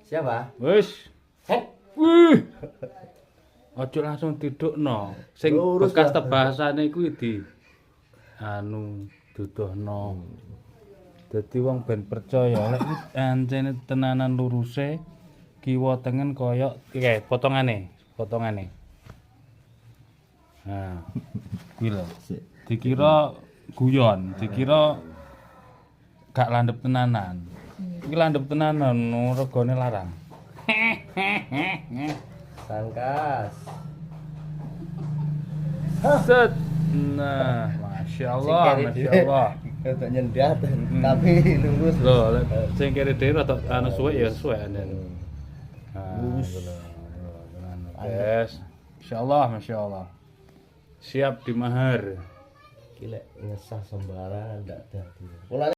Siapa? Wis. Hek. Wih. Ojo langsung didukno. Sing Lurus bekas lah. tebasane kuwi di anu duduhno. Dadi wong ben percaya lek iki ancene tenanan luruse kiwa tengen kaya iki potongane, potongane. Nah, kuwi lho. Sik. Dikira guyon, dikira gak landhep tenanan. Iki landhep tenanan, regane larang. Sangkas. Set. Nah, masya Allah, masya Allah. Untuk nyendat tapi lurus. Loh, lek sing kere dhewe rada anu suwek ya suwek anden. Nah, Lurus. iku lho, tenan, guys. Insyaallah, masya Allah. Siap dimahar. Iki lek ngesah sembarangan ndak dadi. Mulane